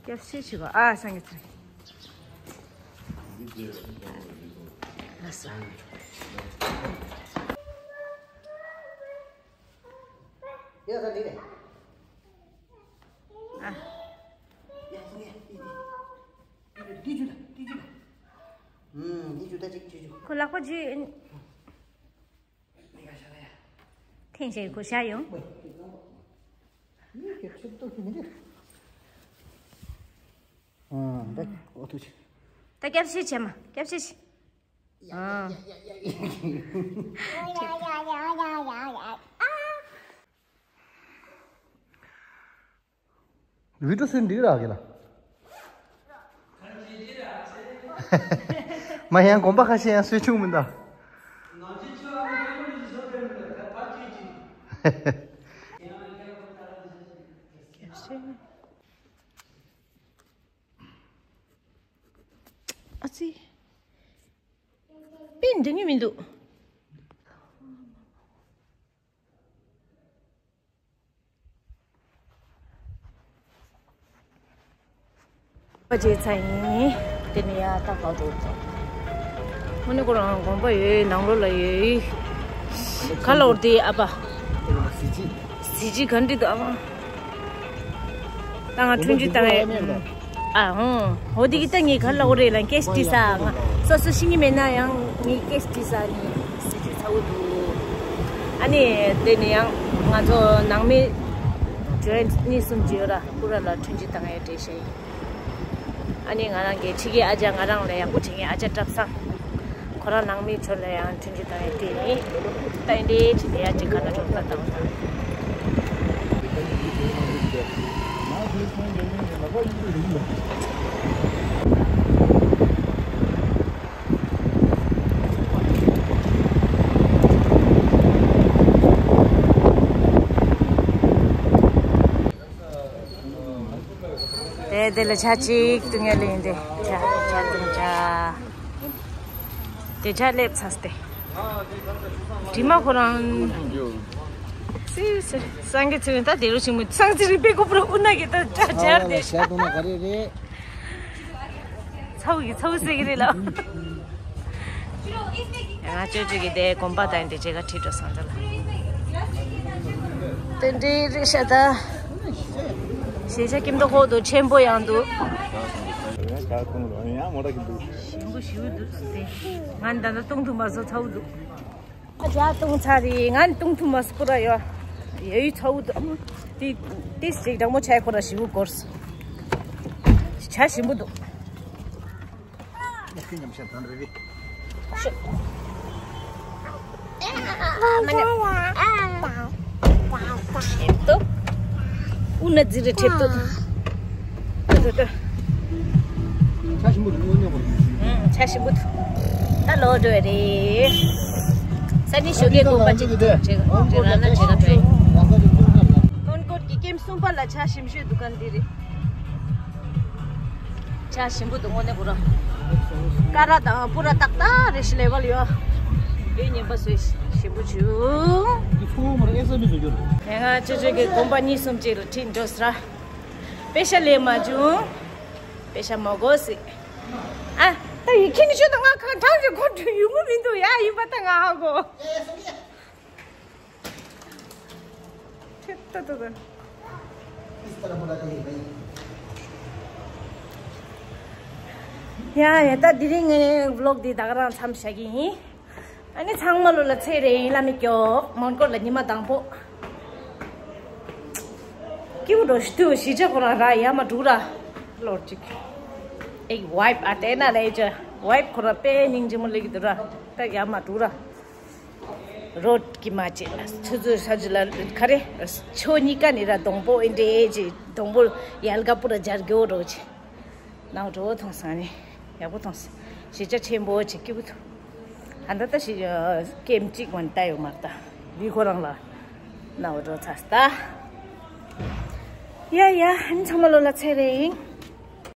སྐྱབས་ཤེས་ཤིག་ག་ཨ་སང་གི་ཚིར། ལ་ས། ཡ་ས་འདི་རེད། ཨ། ཡ་ས་ཡ་འདི་འདི། འདི་འདི་འཇུ་ད་འདི་འཇུ་ད། ཨུམ་འདི་འཇུ་ད་ཅིག་འཇུ་འཇུ། ཁོ་ལག་པ་འཇུ། མི་ག་ཤ་ལ་ཡ། ཐེངས་ཤིག་ཁོ་ཤ་ཡོང་། མི་ག་ཁྱེད་ཚོད་ལྟོ་ཞིག་མི་འདུག་ཨ་ད་ཨོ་ཐུག་ཅིག་ད་སྐྱབས་ཤེས་བྱེད་མ་སྐྱབས་ཤེས་ཤིག་ཨ། བི་ཏུ་སུན་འགྲིག་ར་གི་ལ། མ་ཡང་གོམ་པ་ཁ་ཤས་ཡང་སོས་ཆུང་མི་འདའ། ཨ་ཙི། པིན་འགྲིག་ངེས་མི་འདུག་པ་བྱས་ཚར་ཡིན། དེ་ནས་ཡར་ལྟ་ག་འགྲོ། དངོས་གནས་ཁོ་རང་དགོན་པ་ཡོད་ནང་ལོགས་ལ་ཡོད། ག་ལ་འོར་དེ་ཨ་ཕ། གཟི་བརྗིད། གཟི་བརྗིད་ག་འདྲ་འདུག་ཨ་ཕ། ད་ང་ཁྲུན་ཆུ་བཏང་ཡས། ཨ་ཧོ། འོ་དེ་གི་ད་ངས་ག་ལ་འོར་རེད་ལ་ཀེ་སི་དྲི་ས་ང་སོ་སོ་ཤི་ངེས་མེད་ན་ཡང་ངས་ཀེ་སི་དྲི་ས་ནི་གཟི་བརྗིད་ཚ་བོ་འདུག་ཨ་ནི་དེ་ནས་ཡང་ང་ཚོ་ནང་མི་ཇོ་ཨེན་གཉིས་གསུམ་ཅིག་ཡོད་ར་ཁོ་ར་ལ་ཁྲུན་ཆུ་བཏང་ཡས་འདྲེ་ཤ་ཡིན། ཨ་ནི་ང་རང་གི་ཕྱི་གི་ཨ་ཅག་ང་རང་ལ་ཡག་པོ་བྱེད་མཁན་ཨ་ཅག་བཀྲ་བཟང་། ཁོ་རང་ནང་མི་ཚོ་ལ་ཡང་ཁྲུན་ཆུ་བཏང་ཡས་དེ་ནི། ད་ཡིན་དེ་ཅི་དེ་ཡ་ཅིག་ག་ན་གྲོགས་ད་བཏང་ད། དེ་དེ་ལ་ཆ་གཅིག་ཏུ་ངལ་ལ་ཡིན་ཏེ་ཆ་ཆ་ཏུ་ཆ། དེ་ཆ་སླེབས་ཚར་ཏེ། དྲི་མ་ཁོ་རང་། སི་སི་སངས་རྒྱས་ཚེ་རིང་ད་དེ་རུ་ཞིག་མི་སངས་རྒྱས་རིག་པའི་གོ་པུ་ར་ཨུ་ན་གི་ད་ཆ་ཆར་ཏེ། ཤ་དུ་ན་ག་རེ་རེད། ཚ་བོ་གི་ཚ་བོ་ཟེར་གི་རེད་ལ། ང་ཅོ་ཅོ་གི་དེ་གོམ་པ་དང་དེ་རྗེས་ཀ་ཁྲིད་འགྲོ་སོང་ད་ལ། དེ་འདྲའི་རེད་ཤག་ད། ཞེ་ཆ་ཀིམ་ཏོ་ཁོག་ཏུ་ཆེན་པོ་ཡང་འདུག་ཞིམ་པོ་ཞིམ་པོ་འདུག་ཟེར་ཏེ། ང་ད་ལྟ་བཏུང་ཐུབ་མ་སོང་ཚ་བོ་འདུག་ཨ་ཅག་བཏུང་ཚར་རེད། ང་ནི་བཏུང་ཐུབ་མ་སོང་ཁོ་ར་ཡོད། ཡ་ཡུ་ཚ་བོ་འདུག་ཨ་མ། དེ་དེ་ཅིག་གྲང་མོ་ཆགས་ཁོ་ར་ཞིམ་པོ་འགོར་སོང་། ཆ་ཞིམ་པོ་འདུག་ཁྱི་ཉམས་ཤ་དང་རེ་རེ། ཁྲེབ་ཏོ། ཨུ་ན་ཛི་རེ་ཁྲེབ་ཏོ། ཏོ་ཏོ། ཆ་ཞིམ་པོ་འདུག་དངོས་གནས་ཁོ། ཨང་། ཆ་ཞིམ་པོ་འདུག་ད་ལོག་འགྲོ་ཡ་རེད། ས་ནི་ཞོགས་ཀས་དགོན་པ་གཅིག་ཏུ་བྱེད་ག་ར་ན་བྱེད་ག་འགྲོ་ཡ། མོན་གྷོ་གི་ཀེམ་གསུམ་པ་ལ་ཆ་ཞིམ་ཤོས་འདུག་ག་འདི་རེད། ཆ་ཞིམ་པོ་འདུག་དངོས་གནས་ཁོ་རང་། ཀ་ར་དང་པུ་ར་ཏག་ཏག་རེད་ཤག་ལེ་བལ་ཡོད། ཡོད་ཉན་པ་བཟོས་ཞིམ་པོ་བྱུང་། འདི་ཕུ་བོ་མར་ཨེ་ས་མི་བཟོ་རྒྱུ་རེད། ངས་ང་ཅོ་ཅོ་གི་དགོན་པ་གཉིས་གསུམ་ཅིག་ལ་ཁྲིད་འགྲོ་ཟེར། པེ་ཤ་ལེན་མ་བྱུང་། པེ་ཤ་མ་དགོས་ཟེར། ཨ། ད་ཡིན་ཁྱེད་ནི་ཤོད་དང་། ང་གང་དྲང་ཅིག་ཁོ་འགྲོ་ཡོང་གི་མི་འདུག་ཡ། ཡིན་པ་ད་ང་ཧ་གོ། ཏོ་ཏོ་ཏོ། ཡ་ཡ། ད་དེ་རིང་ངའི་ཝི་ལོག་འདི་ད་ག་རང་མཚམས་བཞག་གི་ཡིན། ཨ་ནི་ཚང་མ་ལོ་ལ་ཚེ་རིང་ལ་མི་སྐྱོ། མོན་གྷོ་ལ་ཉི་མ་དང་པོ། སྐྱིད་པོ་འགྲོ་ཞིག་ཏུ་ཞི་ཆ་ཁོ་རང་ར་ཡ་མ་འགྲོ་ར། ལོར་ཅིག་ཨེ་ཝའིབ་ཨ་དེ་ན་ལས་ཅ། ཝའིབ་ཁོ་ར་དཔེ་སྙིང་རྗེ་མོ་ལེགས་འདུག་ར། ད་ཡ་མ་འགྲོ་ར། རོ་ཀི་མ་ཅེ་ལ་ཚུ་ཚུ་ས་ཇུ་ལ་ཁ་རེ། ཆོ་གཉིས་ཀ་ནི་ར་སྡོང་པོ་ཨིན་འདྲེ་ཅེ། སྡོང་པོ་ཡལ་ག་པུ་ར་འཇར་གྱོ་རོ་ཅེ། ནའོ་འགྲོ་ཐོང་སང་ནི་ཡག་པོ་ཐོང་སང་། ཞེ་ཆ་ཆེན་པོ་ཅེ་སྐྱིད་པོ་ཐོང་། ཨ་ད་ད་ཞི་ཀེམ་ཅིག་མ་ནི་ལྟ་ཡོད་མ་ལྟ་བི་ཁོ་རང་ལ། ནའོ་འགྲོ་ཚ་སྟ། ཡ་ཡ། ཨ་ནི་ཚང་མ་ལོ་ལ་ཚེ་རིང་།